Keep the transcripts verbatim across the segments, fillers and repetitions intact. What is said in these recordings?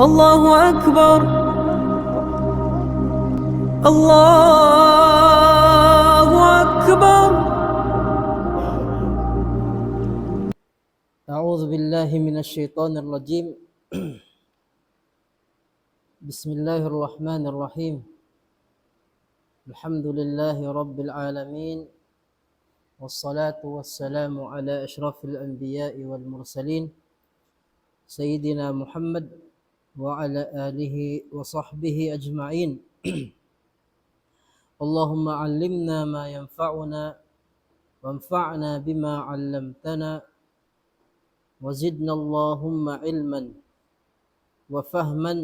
الله أكبر. الله أكبر. أعوذ بالله من الشيطان الرجيم. بسم الله الرحمن الرحيم. الحمد لله رب العالمين، والصلاة والسلام على أشرف الأنبياء والمرسلين، سيدنا محمد وعلى آله وصحبه أجمعين. اللهم علمنا ما ينفعنا، وانفعنا بما علمتنا، وزدنا اللهم علما وفهما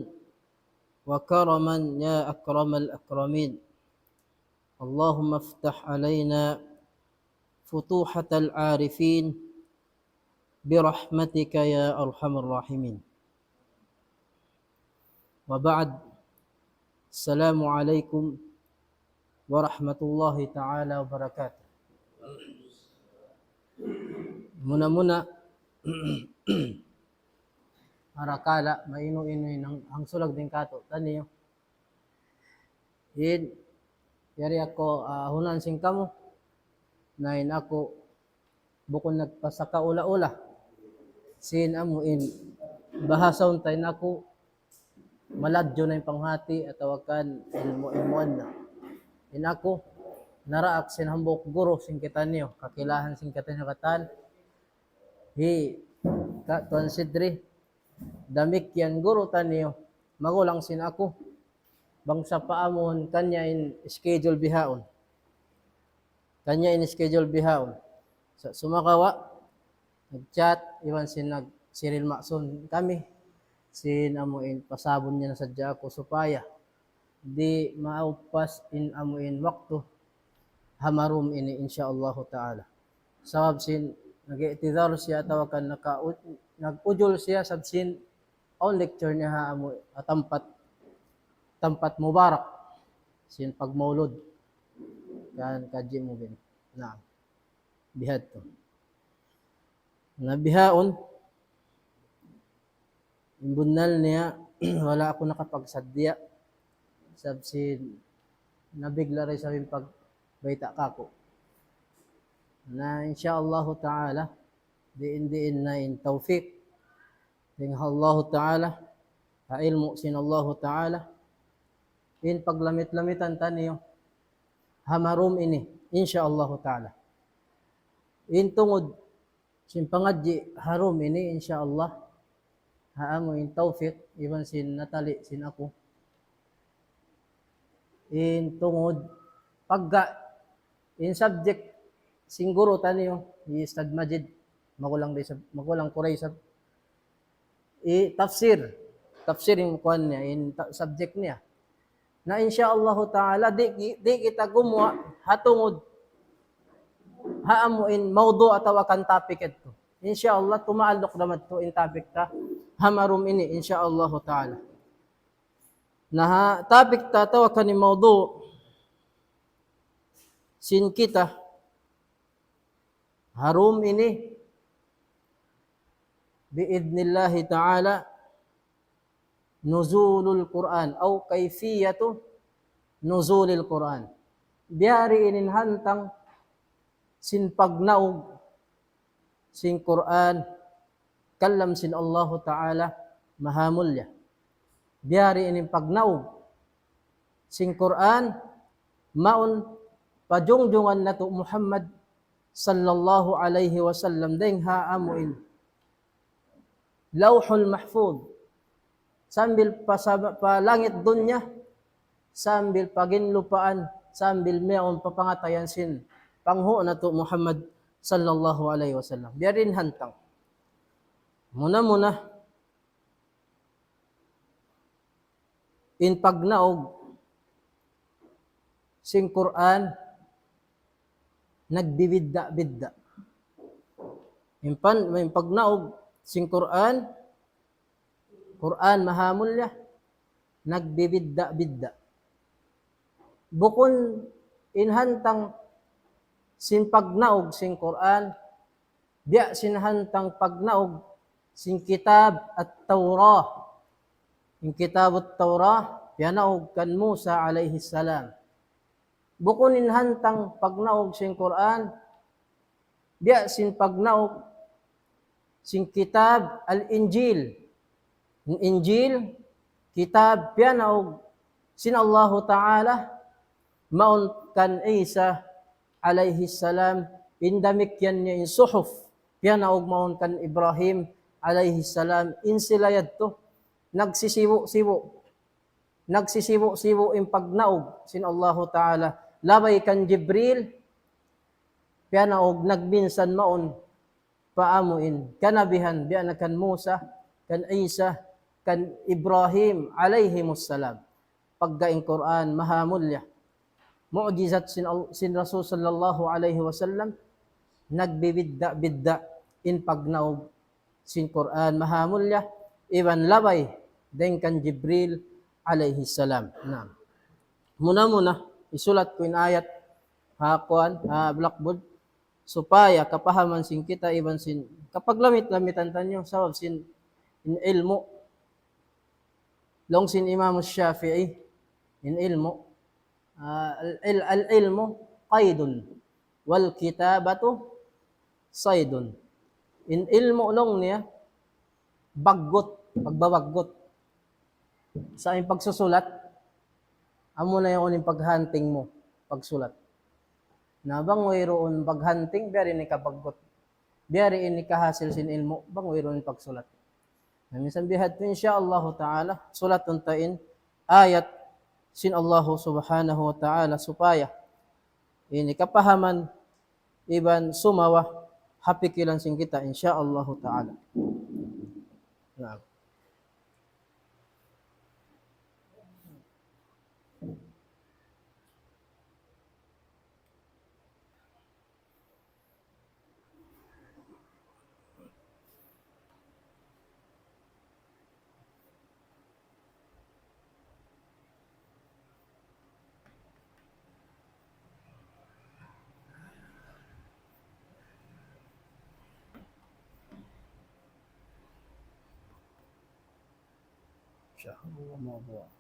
وكرما يا أكرم الأكرمين. اللهم افتح علينا فتوحة العارفين برحمتك يا أرحم الراحمين. وبعد، السلام عليكم ورحمة الله تعالى وبركاته. Muna-muna, arakala', mainu-inu in hang-, hangsulag dayn kātu'niyu. In, yari aku, ah, hunang sin kamu, na in aku, bukun nagpasakaula-ula. Sin amu in, bahasa unta in aku, maladju na in panghati atawa kan ilmu'-ilmuan na. In aku, naraak sin hambuuk guru sin kitaniyu, kakilahan sin kitaniyu katan, hi, ka, Tuan Sidri, damikkiyan guru taniyu, magulang sin aku, bang sa pa amun kaniya in schedule bihaun. Kaniya in schedule bihaun. Sa' sumagawa', nag-chat, iban sin nag-, siril maksun kami, sin amu in pasabun niya na sadja aku supaya di' maupas in amu in waktu ha marum ini, insya Allahu ta'ala. Sabab sin nag-i'tidhar siya atawa kan naka-, nag-ujul siya sabab sin awn lecture niya ha amu, ha tampat, tampat mubarak sin pagmaulud kan Kaji Mubin. Naam. Bihadtu. Na bihaun, in bunnal niya, wala' aku nakapagsaddiya. Sabab sin nabigla' da isab in pagbayta' kāku'. Na insya Allahu ta'ala, diin-diin na in tawfik dayn ha Allahu ta'ala, ha ilmu' sin Allahu ta'ala, in paglamit-lamitan taniyu ha marum ini, insya Allahu ta'ala. In tungud sin pangadji' ha rum ini, insya Allah, ha amu in tawfik, iban sin natali' sin aku. In tungud, pagga, in subject sin guru taniyu, hi Ustadz Majid, magulang da isab, magulang ku da isab. I tafsir. Tafsir in kuwan niya, in ta-, subject niya. Na insya Allahu ta'ala, di', di' kita gumuwa' ha tungud ha amu in mawdu' atawa kan topic yadtu. Insya Allah, tumaalluq da madtu in topic ta ha marum ini, insya Allahu ta'ala. Na ha topic ta atawa kan in mawdu' sin kita ha rum ini, bi'idhnillahi ta'ala, nuzulul Qur'an, aw kayfiyatu nuzulil Qur'an. Biyari ini in hantang sin pagnaug sin Qur'an, kalam sin Allahu ta'ala, mahamulliya. Biyari ini in pagnaug sin Qur'an, mawn pa jungjungan natu' Muhammad sallallahu alayhi wasallam, dayn ha amu in Lawhul Mahfuz. Sambil pa sa-, pa langit dunya, sambil pa ginlupaan, sambil mawn pa pangatayan sin panghu' natu' Muhammad sallallahu alayhi wasallam. Biyari in hantang. Muna-muna, in pagnaug sin Qur'an, nagbibidda'-bidda'. In pan-, in pagnaug sin Qur'an, Qur'an mahamulliya, nagbibidda'-bidda'. Bukun in hantang sin pagnaug sin Qur'an, biya' sin hantang pagnaug sin kitab At-Tawrah. In Kitabut Tawrah, piyanaug kan Musa alayhi salam. Bukun in hantang pagnaug sin Qur'an, biya' sin pagnaug sin kitab Al-Injil. In Injil, kitab piyanaug sin Allahu Ta'ala, mawn kan Isa alayhi salam, in damikkiyan niya in suhuf, piyanaug mawn kan Ibrahim alayhi salam, in sila yadtu, nagsisibu'-sibu'. Nagsisibu'-sibu' in pagnaug sin Allahu Ta'ala. Labay kan Jibril, piyanaug nagminsan mawn pa amu in kanabihan, biya' na kan Musa, kan Isa, kan Ibrahim alayhimus salam. Pagga in Qur'an maha mulliya. Mu'jizat sin Al-, sin Rasul sallallahu alayhi wasallam, nagbibidda'-bidda' in pagnaug sin Qur'an maha mulliya, iban labay dayn kan Jibril alayhi salam. Naam. Muna-muna, isulat ku in ayat ha kuwan, ha blackboard, supaya kapahaman sin kita iban sin, kapaglamit-lamitan taniyu, sabab sin in ilmu', laung sin Imam Shafi'i, in ilmu', ah, al-, al-, al-ilmu qaydun, wal kitabatu saydun. In ilmu' laung niya, baggut, pagbabaggut. Sa' in pagsusulat, amu na yaun in paghunting mu, pagsulat. Na bang wayruun paghunting, biya' diin in kabaggut. Biya' diin in kahasil sin ilmu', bang wayruun in pagsulat. Na minsan bihadtu, insya Allahu Ta'ala, sulatun ta in ayat sin Allahu Subhanahu wa Ta'ala supaya ini kapahaman iban sumawa ha pikilan sin kita, insya Allahu Ta'ala. Naam. شهر رمضان.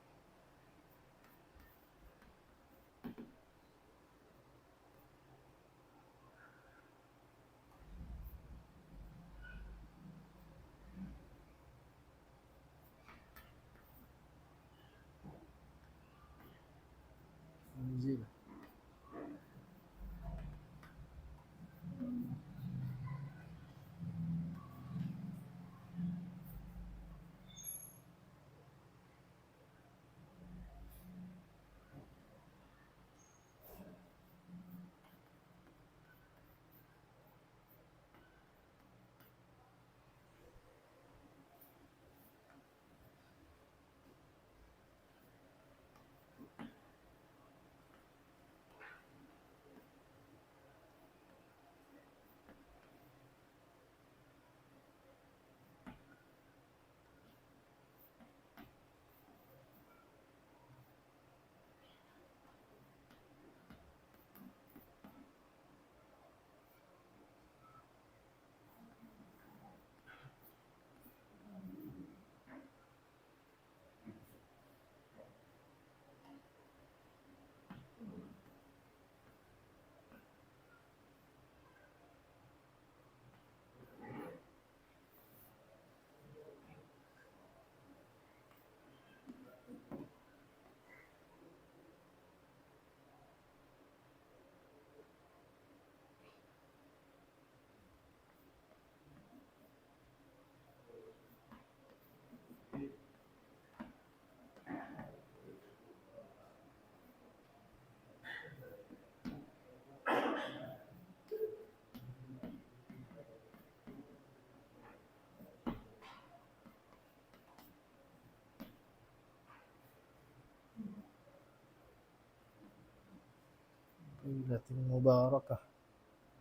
ليلة مباركة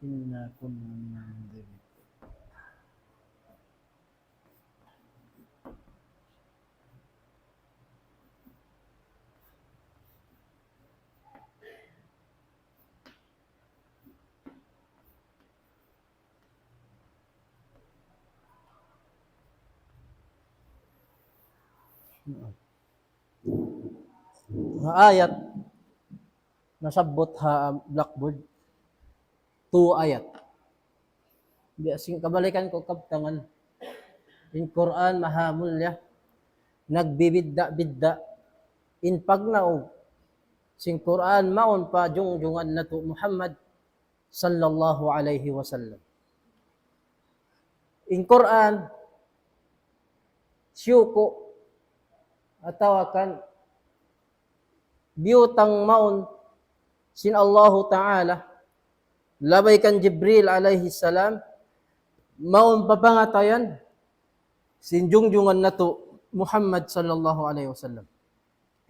إنا كنا منذرين. Ha ayat nasabbut ha blackboard, tu ayat. Biya' sin kabalikan ku kabtangan. In Qur'an maha mulliya, nagbibidda'-bidda'. In pagnaug sin Qur'an mawn pa jungjungan natu' Muhammad sallallahu alayhi wasallam. In Qur'an, siyuku' atawa kan biyutang mawn sin Allahu Ta'ala, labay kan Jibril alayhi salam, mawn pa pangatayan sin jungjungan natu' Muhammad sallallahu alayhi wasallam.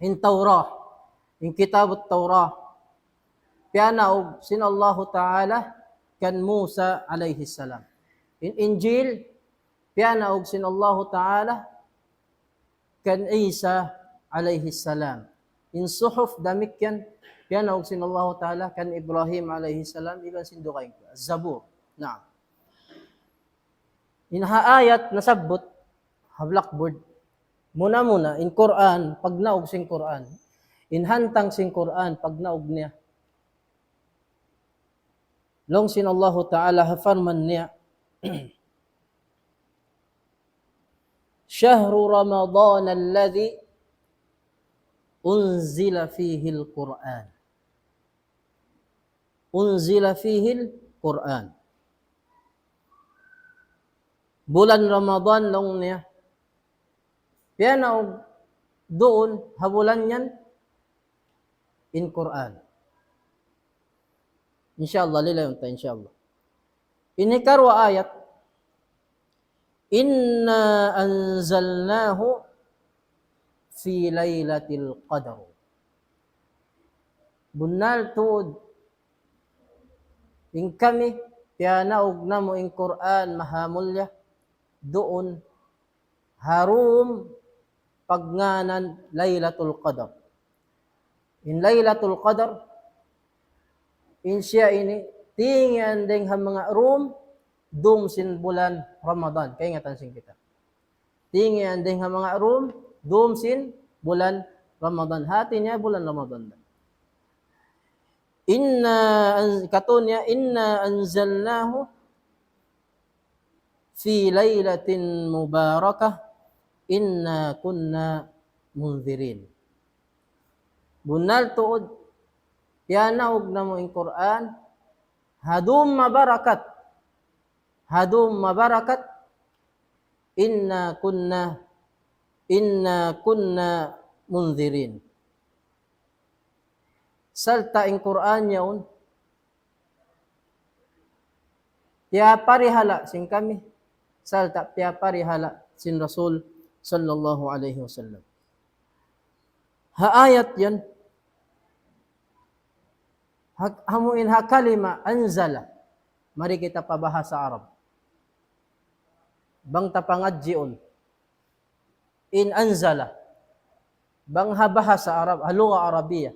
In Tawrah, in Kitab Tawrah, piyanaug sin Allahu Ta'ala kan Musa alayhi salam. In Injil, piyanaug sin Allahu Ta'ala kan Isa alayhi salam. In Suhuf damikkiyan, piyanaug sin Allahu Ta'ala kan Ibrahim alayhi salam, iban sin dugaing. Zabur. Naam. In ha ayat nasabbut ha blackboard. Muna-muna, in Qur'an, pagnaug sin Qur'an. In hantang sin Qur'an, pagnaug niya. Laung sin Allahu Ta'ala ha parman niya, شهر رمضان الذي أنزل فيه القرآن. أنزل فيه القرآن. Bulan Ramadan laung niya. Piyanaug duun ha bulan yan in Qur'an. Insya Allah, lilayun ta, insya Allah. In hikaruwa ayat, إنا أنزلناه في ليلة القدر. Bunnal tuud, in kami, piyanaug namu' in Qur'an maha mulliya, duun ha dum pagngānan Laylatul Qadr. In Laylatul Qadr, in siya ini, tingian dayng ha manga dum, dum sin bulan Ramadan. Kaingatan sin kita. Tingian dayng ha manga dum, dum sin bulan Ramadan. Hati niya bulan Ramadan. Inna an-, katu' niya, إنا أنزلناه في ليلة مباركة إنا كنا منذرين. Bunnal tuud, piyanaug namu' in Qur'an, ha dum mabarakat. Ha dum mabarakat, إنا كنا، إنا كنا منذرين. Sarta' in Qur'an yaun, piyaparihala' sin kami, sarta' piyaparihala' sin Rasul sallallahu alayhi wasallam. Ha ayat yan, ha, amu in ha kalima anzala, mari kita pa bahasa Arab. Bang ta pangadjiun in anzala, bang ha bahasa Arab, ha lugha Arabiya.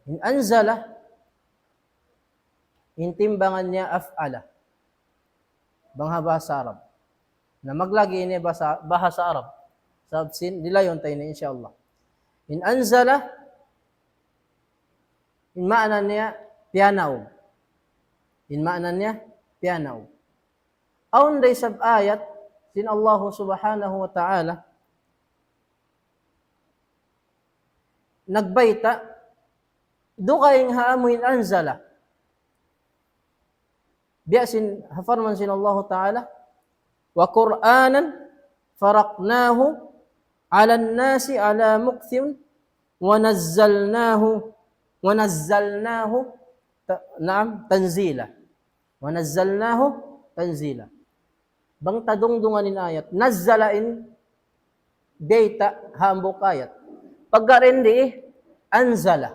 In anzala, in timbangan niya af'ala. Bang ha bahasa Arab. Na maglagi ini bahasa, bahasa Arab. Sabab sin, lilayun ta ini, insya Allah. In anzala, in maana niya, piyanaug. In maana niya, piyanaug. Awn da isab ayat, sin Allahu subhanahu wa ta'ala, nagbayta', dugaing ha amu in anzala. Biya' sin, ha parman sin Allahu Ta'ala, وقرآنا فرقناه على الناس على مكث ونزلناه، ونزلناه، ta-, naam, tanzila. ونزلناه تنزيلا. Bang ta dungdungan in ayat, nazzala in bayta' hambuuk ayat. Pagga dindi, anzala.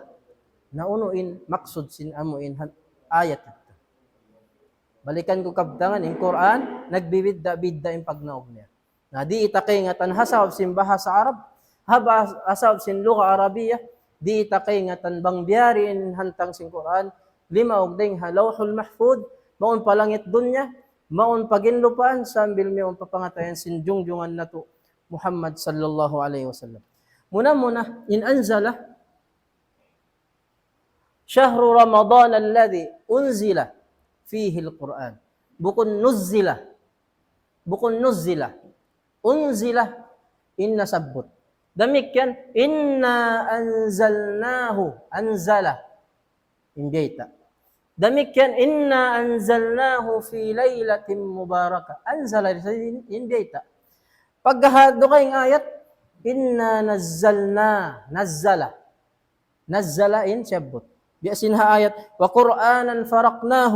Na unu in maksud sin amu in han-, ayat yadtu. Balikan ku kabtangan, in Qur'an, nagbibidda'-bidda' in pagnaug niya. Na di' ta kaingatan ha sabab sin bahasa Arab, ha bahas-, ha sabab sin lugha Arabiya, di' ta kaingatan bang biya' diin in hantang sin Qur'an, limaug dayn ha Lawhul Mahfud, mawn pa langit dunya, mawn pa ginlupaan, sambil mawn pa pangatayan sin jungjungan natu', Muhammad sallallahu alayhi wasallam. Muna-muna, in anzala, شهر رمضان الذي أنزل فيه القرآن. Bukun nuzzila. Bukun nuzzila. Unzila, in nasabbut. Damikkiyan, إنا أنزلناه, anzala. In biyayta'. Damikkiyan, إنا أنزلناه في ليلة مباركة. Anzala, in, in biyayta'. Pagka ha dugaing ayat, إنا نزلنا, nazzala. Nazzala in siyabbut. Biya' sin ha ayat, وقرآنا فرقناه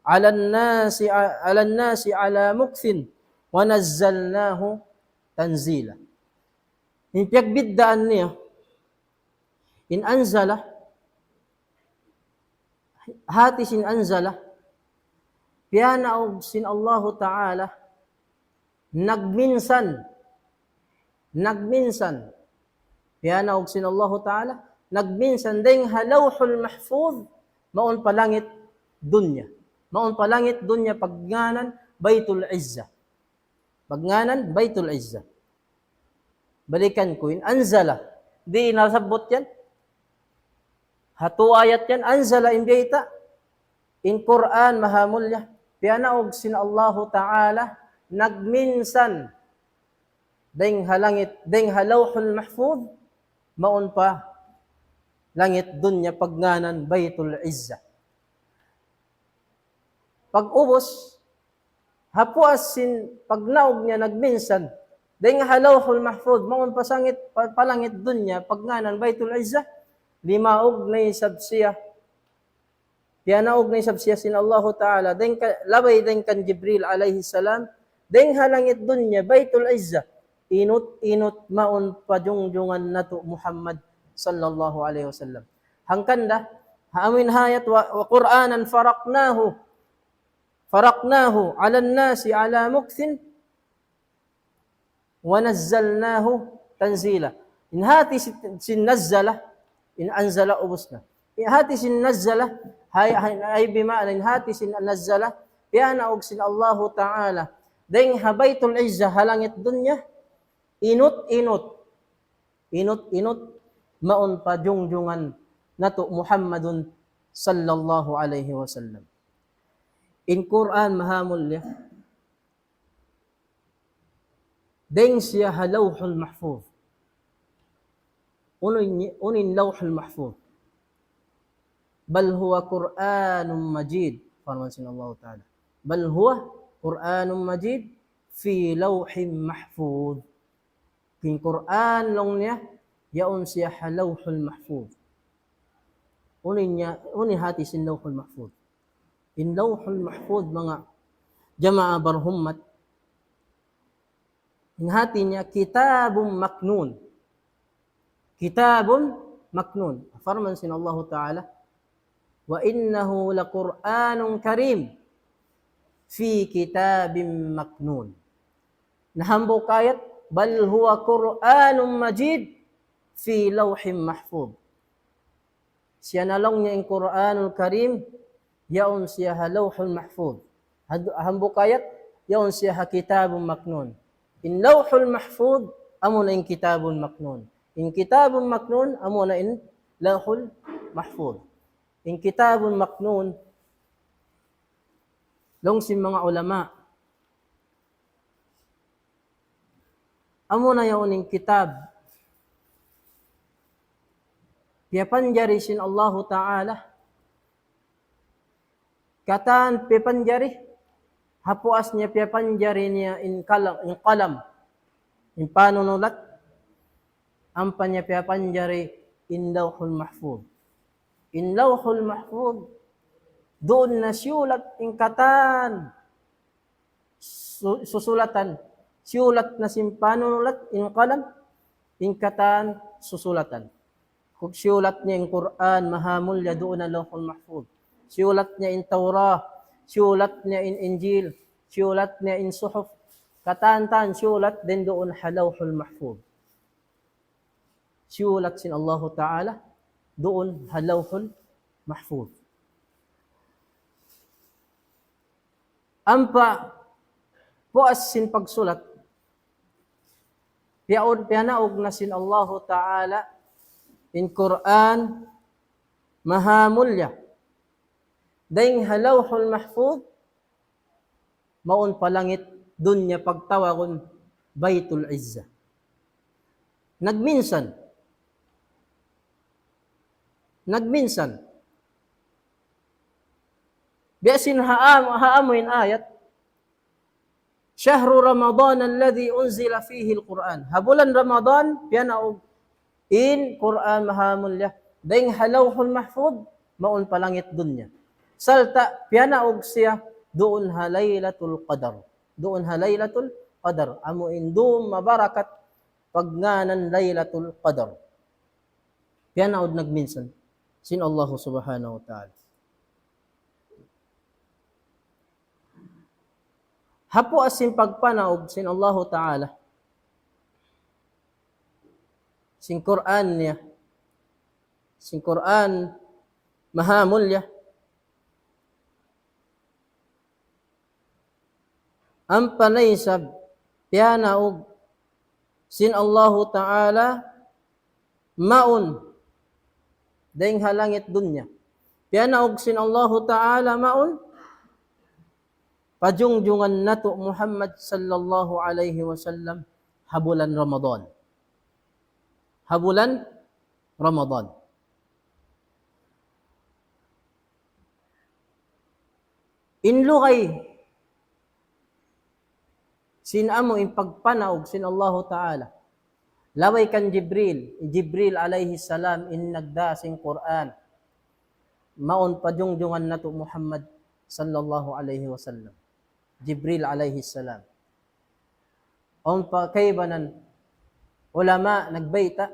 على الناس, على الناس على مكث ونزلناه تنزيلا. In piyagbiddaan niya, in anzala, hati sin anzala, piyanaug sin Allahu Ta'ala, nagminsan, nagminsan, piyanaug sin Allahu Ta'ala, nagminsan dayn ha Lawhul Mahfuz, mawn pa langit dunya. Mawn pa langit dunya pagngānan Baytul Izza. Pagngānan Baytul Izza. Balikan ku in anzala. Di' nasabbut yan. Ha tū ayat yan, anzala in biyayta'. In Qur'an mahamulliya. Piyanaug sin Allahu Ta'ala, nagminsan. Dayn ha langit, dayn ha Lawhul Mahfuz, mawn pa langit dunya pagngānan Baytul Izza. Pag-ubus, ha puas sin pagnaug niya nagminsan, dayn ha Lawhul Mahfuz, mawn pa sangit, pa, pa langit dunya, pagngānan Baytul Izza, limaug na isab siya. Piyanaug na isab siya sin Allahu Ta'ala, dayn ka, labay dayn kan Jibril alayhi salam, dayn ha langit dunya, Baytul Izza, inut-inut mawn pa jungjungan natu' Muhammad sallallahu alayhi wasallam. Hangkan da, ha amuin ha ayat, و، وقرآنا فرقناه فرقناه على الناس على مكث ونزلناه تنزيلا. In hati sin, sin nazzala, in anzala ubus na. In hati sin nazzala, hay, hay, hay bima'na in hati sin nazzala, piyanaug sin Allahu Ta'ala. Dayn ha Baytul Izza ha langit dunya, inut-inut. Inut-inut, mawn pa jungjungan natu' Muhammadun sallallahu alayhi wasallam. In Qur'an mahamulliya, dayn siya ha Lawhul Mahfuz. Unu in, unu in Lawhul Mahfuz? بل هو قرآن مجيد. Parman sin Allahu Ta'ala. بل هو قرآن مجيد في لوح محفوظ. In Qur'an laung niya, yaun siya ha Lawhul Mahfuz. Unu in niya, unu in hati sin Lawhul Mahfuz? In Lawhul Mahfuz, manga jamaa barhummat, in hati niya كتاب مكنون. كتاب مكنون. Parman sin Allahu Ta'ala, وإنه لقرآن كريم في كتاب مكنون. Na hambuuk ayat, بل هو قرآن مجيد في لوح محفوظ. Siya na laung niya in Qur'anul Karim, yaun siya ha Lawhul Mahfuz. Had-, hambuuk ayat, yaun siya ha Kitabun Maknun. In Lawhul Mahfuz, amuna in Kitabun Maknun. In Kitabun Maknun, amuna in Lawhul Mahfuz. In Kitabun Maknun, laung sin manga ulama, amuna yaun in kitab piyapanjari sin Allahu Ta'ala. Katan piyapanjari, ha puas niya piyapanjari niya in kalam, in kalam, in panunulat, ampa niya piyapanjari in Lawhul Mahfuz. In Lawhul Mahfuz, duun na siyulat in katan su-, susulatan. Siyulat na sin panunulat in kalam, in katan susulatan. Kug siyulat niya in Qur'an, mahamulliya, duun na Lawhul Mahfuz. Siyulat niya in Tawrah, siyulat niya in Injil, siyulat niya in Suhuf. Katan-katan siyulat dayn duun ha Lawhul Mahfuz. Siyulat sin Allahu Ta'ala duun ha Lawhul Mahfuz. Ampa puas sin pagsulat, Piyaun, piyanaug na sin Allahu Ta'ala in Qur'an maha mulya. Dayn ha Lawhul Mahfuz, mawn pa langit dunya pagtawagun Baytul Izza. Nagminsan. Nagminsan. Biya' sin ha am-, ha amu in ayat, شهر رمضان الذي أنزل فيه القرآن. Ha bulan Ramadan, piyanaug in Qur'an maha mulya. Dayn ha Lawhul Mahfuz, mawn pa langit dunya. Sarta' piyanaug siya duun ha Laylatul Qadr. Duun ha Laylatul Qadr. Amu in dum mabarakat pagngānan Laylatul Qadr. Piyanaug nagminsan sin Allahu Subhanahu wa Ta'ala. Ha puas sin pagpanaug sin Allahu Ta'ala sin Qur'an niya, sin Qur'an maha mulya, ampa na isab piyanaug sin Allahu Ta'ala mawn dayn ha langit dunya. Piyanaug sin Allahu Ta'ala mawn pa jungjungan natu' Muhammad sallallahu alayhi wasallam ha bulan Ramadan. Ha bulan Ramadan. In lugay sin amu in pagpanaug sin Allahu Ta'ala. Labay kan Jibril, Jibril alayhi salam in nagdā sin Qur'an. Mawn pa jungjungan natu' Muhammad sallallahu alayhi wasallam. Jibril alayhi salam. Awn pa kaibanan ulama nagbayta',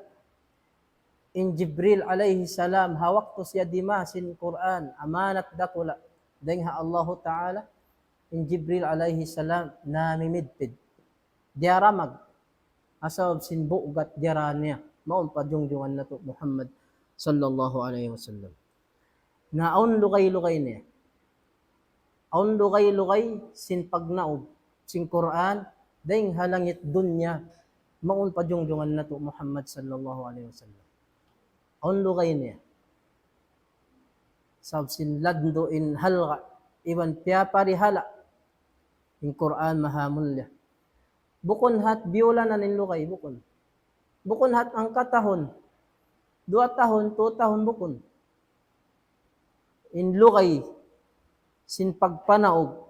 in Jibril alayhi salam, ha waktu siya dimā sin Qur'an, amanat dakula' dayn ha Allahu Ta'ala, in Jibril alayhi salam, namimidpid. Diyaramag, ha sabab sin bugat diyara niya, mawn pa jungjungan natu' Muhammad sallallahu alayhi wasallam. Na awn lugay-lugay niya. Awn lugay-lugay sin pagnaug sin Qur'an, dayn ha langit dunya, mawn pa jungjungan natu' Muhammad sallallahu alayhi wasallam. Awn lugay niya. Sabab sin landu' in halga', iban piyaparihala', in Qur'an maha mulya. Bukun hat biyulanan in lugay, bukun. Bukun hat hangka tahun. Duwa tahun, tū tahun, bukun. In lugay sin pagpanaug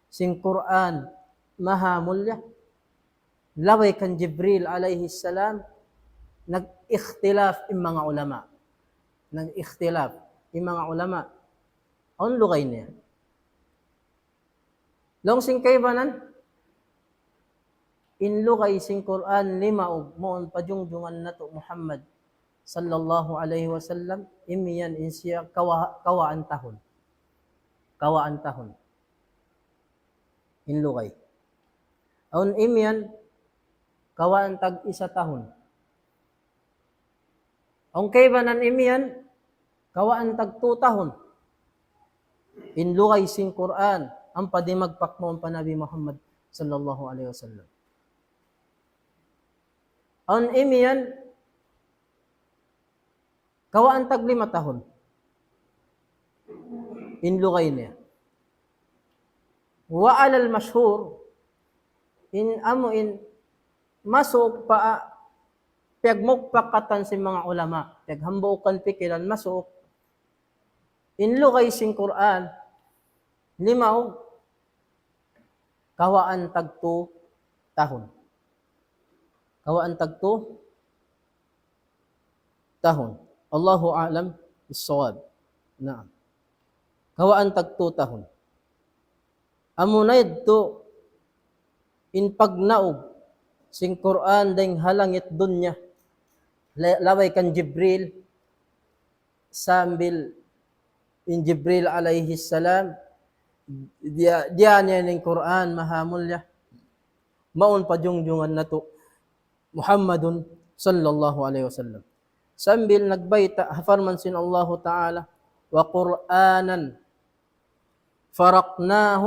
sin Qur'an maha mulya. Labay kan Jibril alayhi salam, nag-ikhtilaf in manga ulama. Nag-ikhtilaf in manga ulama. Awn lugay niya. Laung sin kaibanan, in lugay sin Qur'an limaug mawn pa jungjungan natu' Muhammad sallallahu alayhi wasallam, imiyan in siya kawa-, kawaan tahun. Kawaan tahun. In lugay. Awn imiyan, kawaan tag isa tahun. Awn kaibanan imiyan, kawaan tag tū tahun. In lugay sin Qur'an, ampa dimagpak mawn pa Nabi Muhammad sallallahu alayhi wasallam. Awn imiyan, kawaan tag lima tahun. In lugay niya. وعلى المشهور, in amu in masuuk pa, piyagmupakatan sin manga ulama, piyaghambuukan pikilan masuuk. In lugay sin Qur'an, limaug, kawaan tag tū tahun. Kawaan tag tū tahun. Allahu a'lam bissawab. Naam. Kawaan tag tū tahun. Amuna yadtu in pagnaug sin Qur'an dayn ha langit dunya. La-, labay kan Jibril, sambil in Jibril alayhi salam, diya, diya niya in Qur'an maha mulya. Mawn pa jungjungan natu' Muhammadun sallallahu alayhi wasallam. Sambil nagbayta', ha parman sin Allahu Ta'ala, وقرآنا فرقناه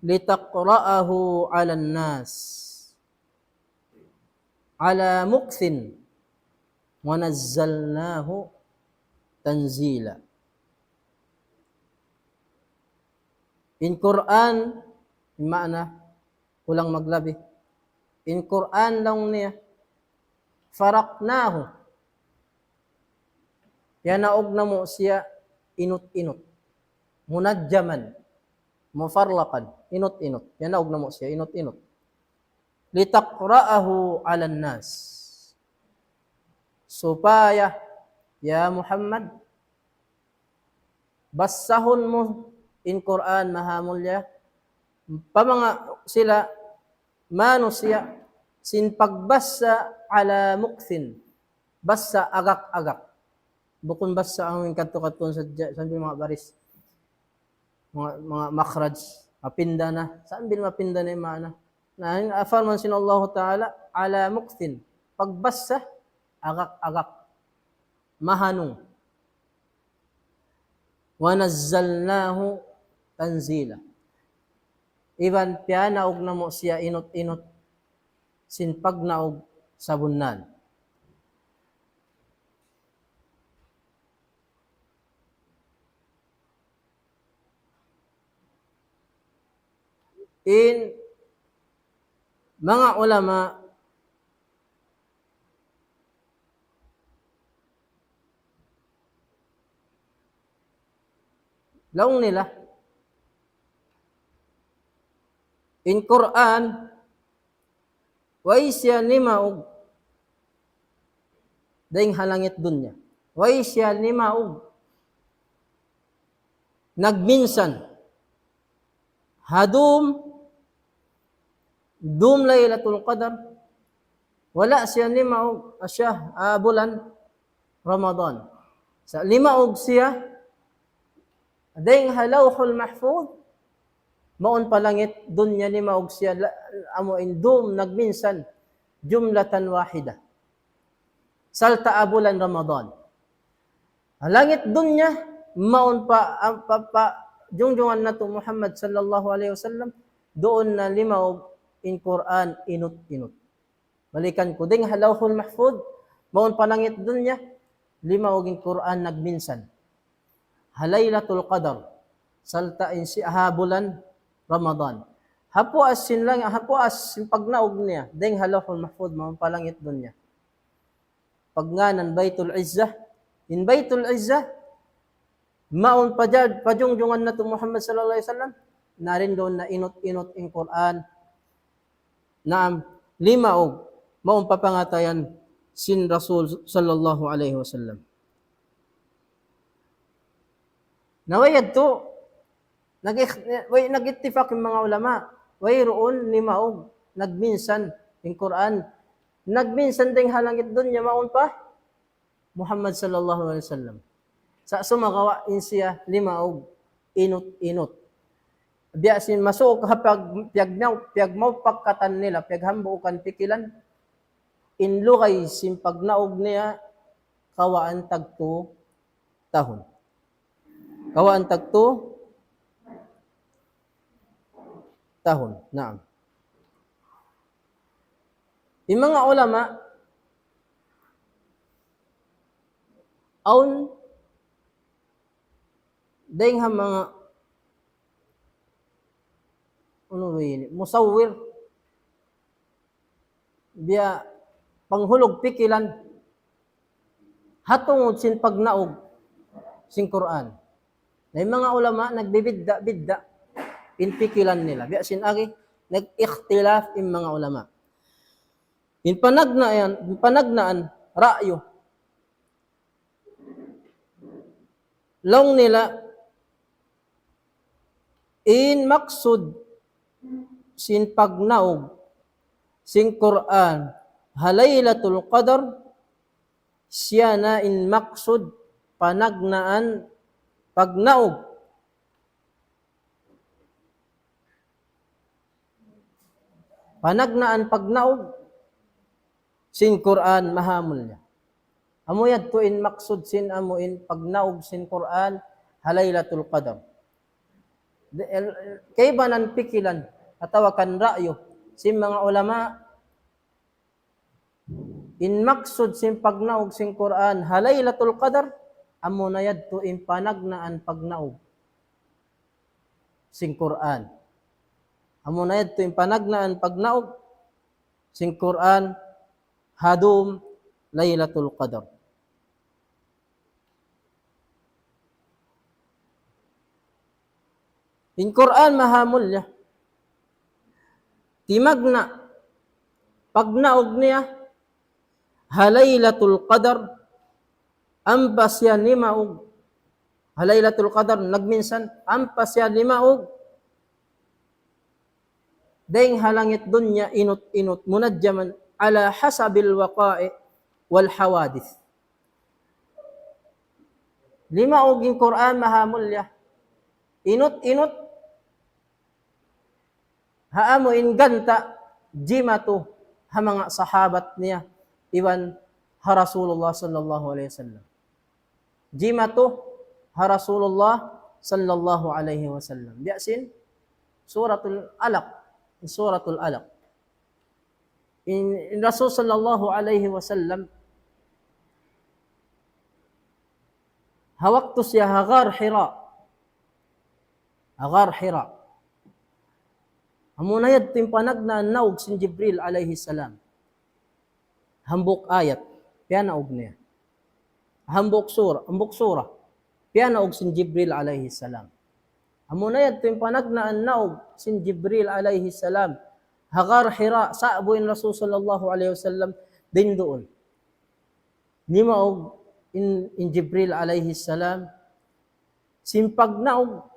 لتقرأه على الناس. على مكث ونزلناه تنزيلا. In Qur'an, in maana, kulang maglabi. In Qur'an laung niya, فرقناه. Piyanaug namu' siya inut-inut. منجما مفرقا. Inut-inut. Piyanaug namu' siya inut-inut. لتقرأه على الناس. Supaya, ya Muhammad, basahun mu in Qur'an maha mulya, pa manga sila manusiya', sin pagbasa على مكث, basa agak-agak. Bukun basa amu in kadtu-kadtu sadja, sambil manga baris. Manga, manga makhraj, mapinda na, sambil mapinda na in maana. Na, in parman sin Allahu Ta'ala, على مكث, pagbasa agak-agak. Mahanung. ونزلناه تنزيلا. Iban piyanaug namu' siya inut-inut sin pagnaug sabunnal. In manga ulama, laung nila, in Qur'an, way siya nimaug dayn ha langit dunya. Way siya nimaug nagminsan ha dum, dum Laylatul Qadr. Wala' siya nimaug ha sya-, ha bulan Ramadan. Sa' limaug siya dayn ha Lawhul Mahfuz, mawn pa langit dunya, limaug siya la-, amu in dum nagminsan, جملة واحدة. Sarta' ha bulan Ramadan. Ha langit dunya, mawn pa, pa, pa jungjungan natu' Muhammad sallallahu alayhi wasallam, duun na limaug in Qur'an inut-inut. Balikan ku, dayn ha Lawhul Mahfuz, mawn pa langit dunya, limaug in Qur'an nagminsan ha Laylatul Qadr, sarta' in siya ha bulan Ramadan. Ha puas sin lang-, ha puas sin pagnaug niya dayn ha Lawhul Mahfuz, mawn pa langit dunya, pagngānan Baytul Izzah. In Baytul Izzah, mawn pa ja-, pa jungjungan natu' Muhammad sallallahu alayhi wasallam, na duun na inut-inut in Qur'an. Naam, limaug, mawn pa pangatayan sin Rasul sallallahu alayhi wasallam. Na way yadtu, nag-, way, nag-ittifaq in manga ulama, wayruun limaug nagminsan in Qur'an, nagminsan dayn ha langit dunya, mawn pa Muhammad sallallahu alayhi wasallam. Sa' sumagawa' in siya limaug inut-inut. Biya' sin masuuk ha pag-, piyagmaw-, piyagmawpakatan nila, piyaghambuukan pikilan, in lugay sin pagnaug niya kawaan tagtu tahun. Kawaan tagtu tahun. Naam. In manga ulama, awn dayn ha manga, unu ba ini? Musawwir. Biya' panghulug pikilan ha tungud sin pagnaug sin Qur'an. Na in manga ulama nagbibidda'-bidda' in pikilan nila. Biya' sin agi, nag-ikhtilaf in manga ulama. In panagnaan, in panagnaan, ra'yu. Laung nila, in maksud sin pagnaug sin Qur'an ha Laylatul Qadr, siya na in maksud panagnaan pagnaug. Panagnaan pagnaug sin Qur'an maha mulya. Amu yadtu in maksud sin amu in pagnaug sin Qur'an ha Laylatul Qadr. Di-, el-, kaibanan pikilan atawa kan ra'yu sin manga ulama, In maksud sin pagnaug sin Qur'an ha Laylatul Qadr, amuna yadtu in panagnaan pagnaug sin Qur'an. Amuna yadtu in panagnaan pagnaug sin Qur'an ha dum Laylatul Qadr. In Qur'an mahamulliya, timagna' pagnaug niya ha Laylatul Qadr, ampa siya nimaug ha Laylatul Qadr, nagminsan, ampa siya nimaug dayng ha langit dunya inut-inut, munajjaman ala hasabil waqa'i' wal hawadith. Nimaug in Qur'an mahamulliya, inut-inut ha amu in ganta' jimatu ha manga sahabat niya iban ha Rasulullah sallallahu alayhi wasallam. Jimatu ha Rasulullah sallallahu alayhi wasallam. Biya' sin Suratul Alaq. Suratul Alaq. In, in Rasul sallallahu alayhi wasallam, ha waktu siya ha Ghar Hira. Ha Ghar Hira. Amuna yadtu in panagnaan naug sin Jibril alayhi salam. Hambuuk ayat, piyanaug niya. Hambuuk sura, hambuuk sura, piyanaug sin Jibril alayhi salam. Amuna yadtu in panagnaan naug sin Jibril alayhi salam ha Ghar Hira, sa'bu in Rasul sallallahu alayhi wasallam dayn duun. Nimaug in, in Jibril alayhi salam, sin pagnaug,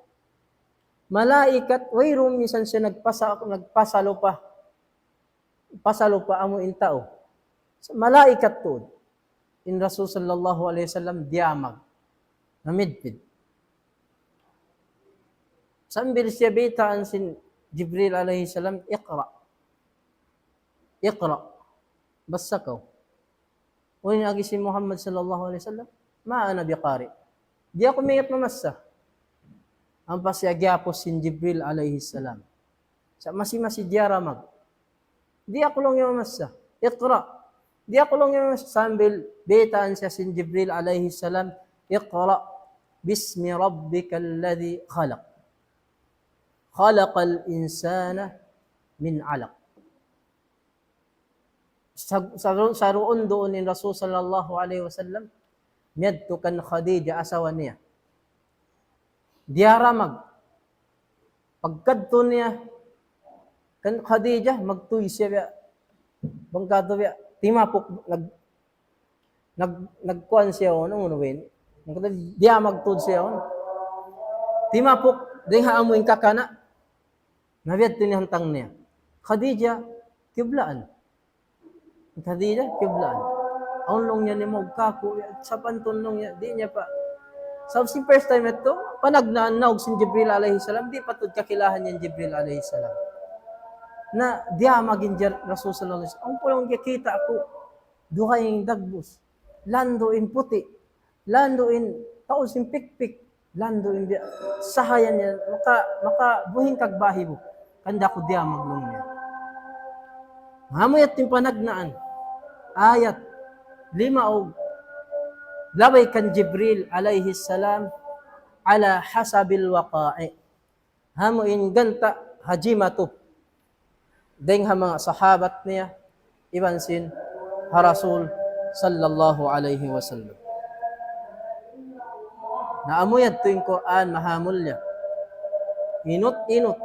malaikat, wayruun minsan siya nagpasa-, nagpasalupa. Pasalupa amu in tau. Sa' malaikat tuud. In Rasul sallallahu alayhi wasallam diyamag. Namidpid. Sambil siya baytaan sin Jibril alayhi salam, "Iqra. Iqra. Basa kaw." Unu in agi sin Muhammad sallallahu alayhi wasallam, "Ma ana biqari." Di' aku maingat mamassa. Ampa siya giyapus sin Jibril alayhi salam. Sa' masi-masi diyaramag. Di' aku laung niya mamassa. Iqra. Di' aku laung niya mamassa. Sambil baytaan siya sin Jibril alayhi salam, "Iqra bismi rabbikal ladhi khalaq. Khalaqal insana min alaq." Sa-, sa-, saruun-duun in Rasul sallallahu alayhi wasallam, miyadtu kan Khadija asawa niya. Diyaramag. Pagkadtu niya kan Khadija, magtuy siya biya', bang katu' biya', timapuk, nag-, nag-, nagkuan siya, unu, unu ba ini? Nagkata-, diyamag tuud siya, unu. Timapuk, dayn ha amu in kakana'. Na biya' hādtu in hantang niya. Khadija, kiyublaan. Khadija, kiyublaan. Awn laung niya nimaug kāku', sapantun laung niya, di' niya pa. Sa' sin first time yadtu, panagnaan naug sin Jibril alayhi salam, di' pa tuud kakilahan niya in Jibril alayhi salam. Na, diyamag in Jer-, Rasul sallallahu alayhi wasallam. Awn ku laung kiyakita' aku, dugaing dagbus, landu' in puti', landu' in taud sin pikpik, landu' in biya' sahaya niya, maka, makabuhing kagbahibu. Kanda ku diyamag laung niya. Amu yadtu in panagnaan. Ayat, limaug, labay kan Jibril alayhi salam, ala hasabil waqa'i'. Amu in ganta' ha jimatu. Dayng ha manga sahabat niya, iban sin ha Rasul sallallahu alayhi wasallam. Na amu yadtu in Qur'an mahamulliya. Inut-inut.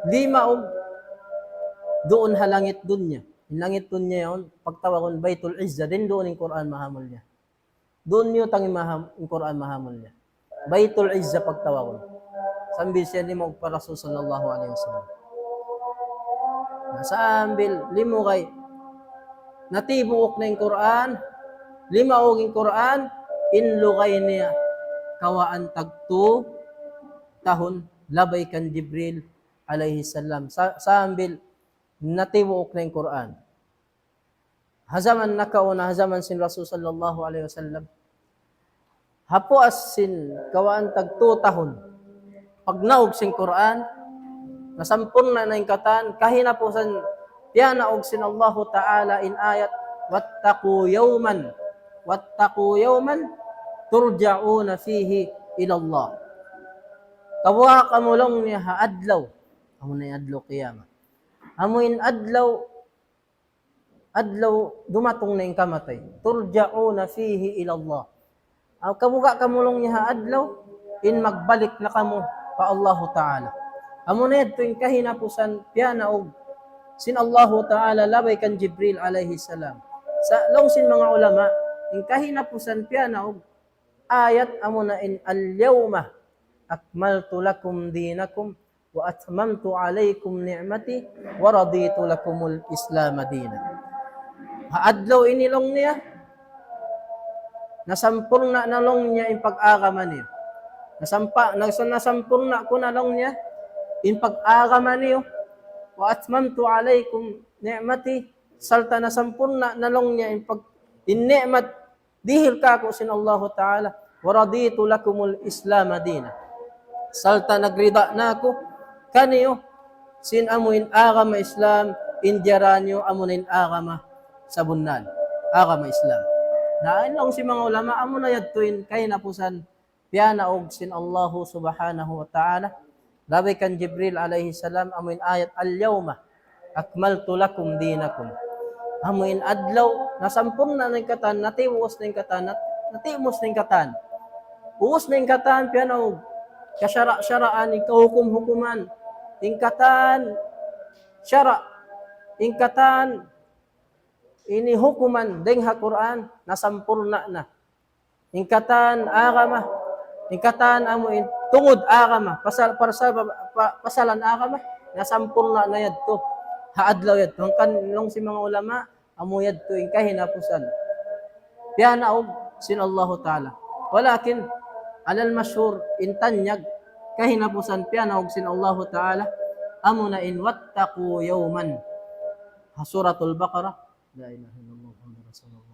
Limaug duun ha langit dunya. In langit dunya yaun, pagtawagun Baytul Izza, dayn duun in Qur'an mahamulliya. Duun niyu tang in maham-, in Qur'an mahamulliya. Baytul Izza pagtawagun. Sambil siya limaug pa Rasul sallallahu alayhi wasallam. Na sambil limugay, natibuuk na in Qur'an, limaug in Qur'an, in lugay niya kawaan tagtu tahun labay kan Jibril alayhi salam. Sa-, sambil natibuuk na in Qur'an. Ha jaman nakauna, ha jaman sin Rasul sallallahu alayhi wasallam. Ha puas sin kawaan tagtu tahun pagnaug sin Qur'an, nasampurna' na in katan, kahinapusan Piyanaug sin Allahu Ta'ala in ayat, واتقوا يوما، واتقوا يوما ترجعون فيه إلى الله. Kabuga' kamu laung niya ha adlaw, amu na in adlaw qiyamah. Amu in adlaw, adlaw dumatung na in kamatay. ترجعون فيه إلى الله. Aw, kabuga' kamu laung niya ha adlaw, in magbalik na kamu pa Allahu Ta'ala. Amu na yadtu in kahinapusan piyanaug sin Allahu Ta'ala labay kan Jibril alayhi salam. Sa' laung sin manga ulama, in kahinapusan piyanaug ayat amu na in اليوم أكملت لكم دينكم وأتممت عليكم نعمتي ورضيت لكم الإسلام دينا. Ha adlaw ini laung niya, nasampurna' na laung niya in pag-agama niyu. Nasampa-, nas-, nasampurna' ku na laung niya in pag-agama niyu. وأتممت عليكم نعمتي, sarta' nasampurna' na laung niya in pag-, in ni'mat dihil kāku' sin Allahu Ta'ala, ورضيت لكم الإسلام دينا. Sarta' nagrida na aku kaniyu sin amu in agama Islam, in diyarā niyu amu in agama sabunnal, agama Islam. Na, in laung sin manga ulama, amu na yadtu in kahinapusan piyanaug sin Allahu Subhanahu wa Ta'ala labay kan Jibril alayhi salam, amu in ayat, اليوم أكملت لكم دينكم. Amu in adlaw, nasampurna' na in katan, natibuus na in katan, nat-, natimus na in katan. Ubus na in katan, piyanaug, kasara'-saraan, in kahukum-hukuman, in katan, sara', in katan, ini hukuman, dayng ha Qur'an, nasampurna' na. In katan agama, in katan amu in tungud agama, pasal, pasal, pa-, pasalan agama, nasampurna' na yadtu. Ha adlaw yadtu. Hangkan laung sin manga ulama, amu yadtu in kahinapusan piyanaug sin Allahu Ta'ala. ولكن على المشهور, in tanyag, kahinapusan piyanaug sin Allahu Ta'ala, amu na in واتقوا يوما. Ha Suratul Baqarah, لا إله إلا الله محمد رسول الله.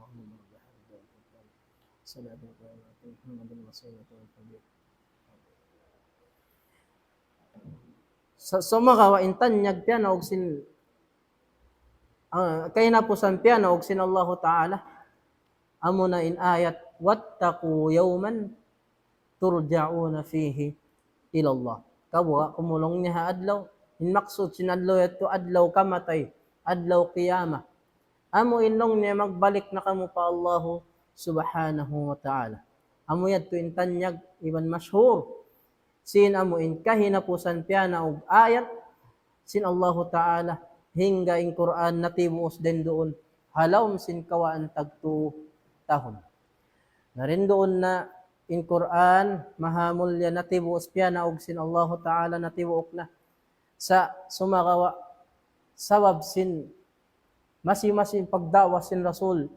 Sa-, sumagawa' in tanyag piyanaug sin, ah, kahinapusan piyanaug sin Allahu Ta'ala, amu na in ayat, واتقوا يوما ترجعون فيه إلى الله. Kabuga' kamu laung niya ha adlaw, in maksud sin adlaw yadtu adlaw kamatay, adlaw qiyamah. Amu in laung niya magbalik na kamu pa Allahu Subhanahu wa Ta'ala. Amu yadtu in tanyag iban mashhur sin amu in kahinapusan piyanaug ayat sin Allahu Ta'ala, hangkan in Qur'an natibuus dayn duun ha lawm sin kawhaan tagtū tahun. Na dayn duun na in Qur'an mahamulliya natibuus piyanaug sin Allahu Ta'ala, natibuuk na. Sa' sumagawa' sabab sin masi-masi pagda'wa sin Rasul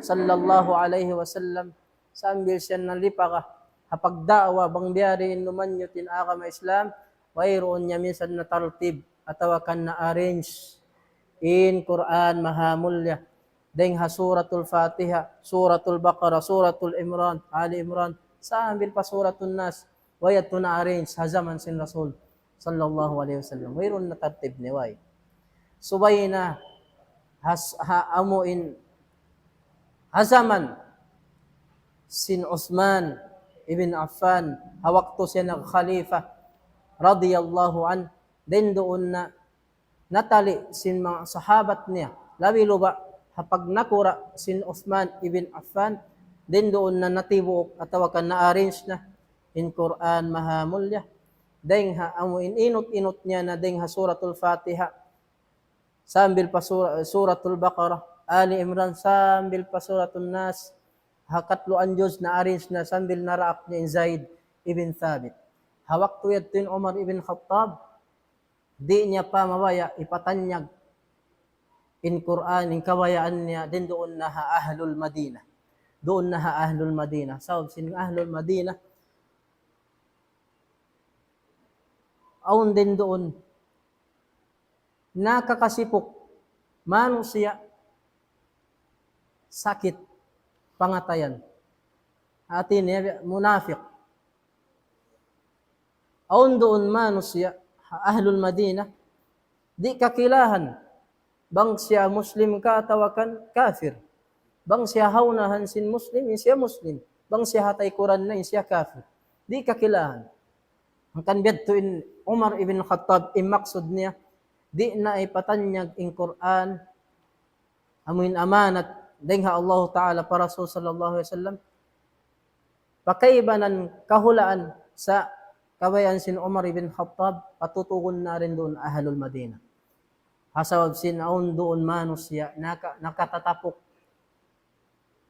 sallallahu alayhi wasallam, sambil siya nalipaga ha pagda'wa bang biya' diin lumanyut in agama Islam, wayruun niya minsan na tartib atawa kan na-arrange in Qur'an mahamulliya. Dayng ha Suratul Fatiha, Suratul Baqarah, Suratul Imran, Ali Imran, sambil pa Suratun Nas, way yadtu na-arrange ha jaman sin Rasul sallallahu alayhi wasallam. Wayruun na tartib niya, way. Subay na has-, ha amu in ha jaman sin Uthman ibn Affan, ha waktu siya nag-khalifa radiyallahu anhu, dayn duun na natali sin manga sahabat niya, labi luba' ha pagnakura' sin Uthman ibn Affan, dayn duun na natibuuk atawa kan na-arrange na in Qur'an mahamulliya. Dayng ha amu in inut-inut niya na dayng ha Suratul Fatiha, sambil pa sura-, Suratul Baqarah, Ali Imran, sambil pa Suratun Nas, ha katluan juz na-arrange na sambil naraak niya in Zaid ibn Thabit. Ha waktu yadtu in Umar ibn Khattab, di' niya pa mabaya' ipatanyag in Qur'an, in kabayaan niya, dayn duun na ha Ahlul Madinah. Duun na ha Ahlul Madinah. Sabab sin Ahlul Madinah, awn dayn duun nakakasipuk manusiya' sakit pangatayan. Hati niya, munafik. Awn duun manusiya' ha Ahlul Madinah, di' kakilahan Bang siya Muslim ka atawa kan kafir. Bang siya ha unahan sin Muslim, in siya Muslim. Bang siya ha taykuran na, in siya kafir. Di' kakilahan. Hangkan biya' ha yadtu in Umar ibn Khattab, in maksud niya, di' na ipatanyag in Qur'an, amu in amanat, dayn ha Allah Ta'ala pa Rasul sallallahu alayhi wasallam. Pakaibanan kahulaan sa' kabayaan sin Umar ibn Khattab, patutugun na dayn duun ahlul Madinah. Ha sabab sin awn duun manusiya' naka-, nakatatapuk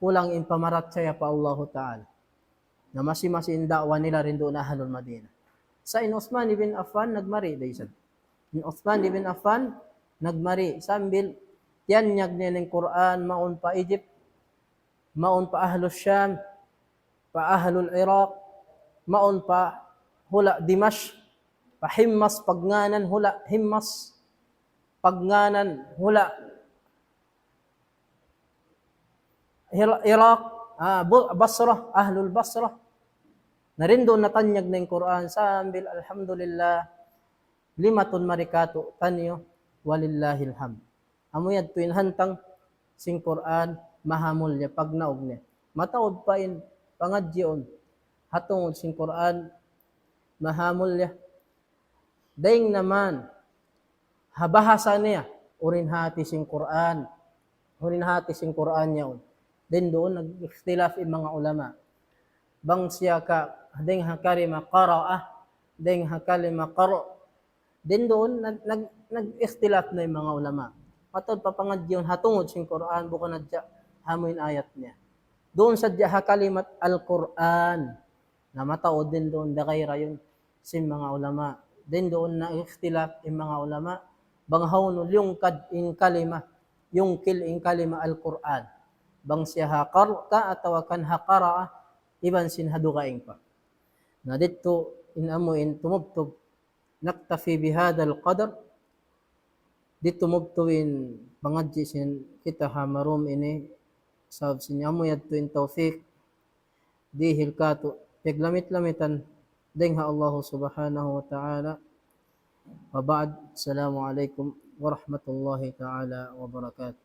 kulang in pamarachaya pa Allahu Ta'ala. Na masi-masi in da'wa nila dayn duun ahlul Madinah. Sa' in Uthman ibn Affan nagmari da isab. In Uthman ibn Affan nagmari sambil tiyanyag niya in Qur'an mawn pa Egypt, mawn pa ahlul Sham, pa ahlul Iraq, mawn pa hula' Dimash, pa Himmas, pagngānan hula' Himmas, pagngānan hula' Hir-, Iraq, ah, Bu-, Basra, ahlul Basra. Na dayn duun natanyag na in Qur'an sambil alhamdulillah, limatun mari kātu'niyu, walillahil hamd. Amu yadtu in hantang sin Qur'an, mahamulliya pagnaug niya. Mataud pa in pangadjiun ha tungud sin Qur'an, mahamulliya. Dayn naman ha bahasa niya, unu in hāti sin Qur'an, unu in hāti sin Qur'an yaun. Dayn duun nag-ikhtilaf in manga ulama. Bang siya ka, dayn ha kalima qara'a, dayn ha kalima qar', dayn duun nag-, nag-, nag-ikhtilaf na in manga ulama. Mataud pa pangadjiun ha tungud sin Qur'an, bukun hadja ha amu in ayat niya. Duun sadja ha kalimat Al-Qur'an. Na mataud dayn duun da gaira yun sin manga ulama. Dayn duun nag-ikhtilaf in manga ulama. Bang hawnu liyungkad in kalima, yungkil in kalima Al-Qur'an. Bang siya ha qar' ka atawa kan ha qara'a, iban sin ha dugaing pa. Na didtu in amu in tumubtub. نكتفي بهذا القدر. Didtu tumubtub in pangadji' sin kita ha marum ini, sabab sin amu yadtu in tawfik dihil kātu', piyaglamit-lamitan dayn ha Allah Subhanahu wa Ta'ala. وبعد، السلام عليكم ورحمة الله تعالى وبركاته.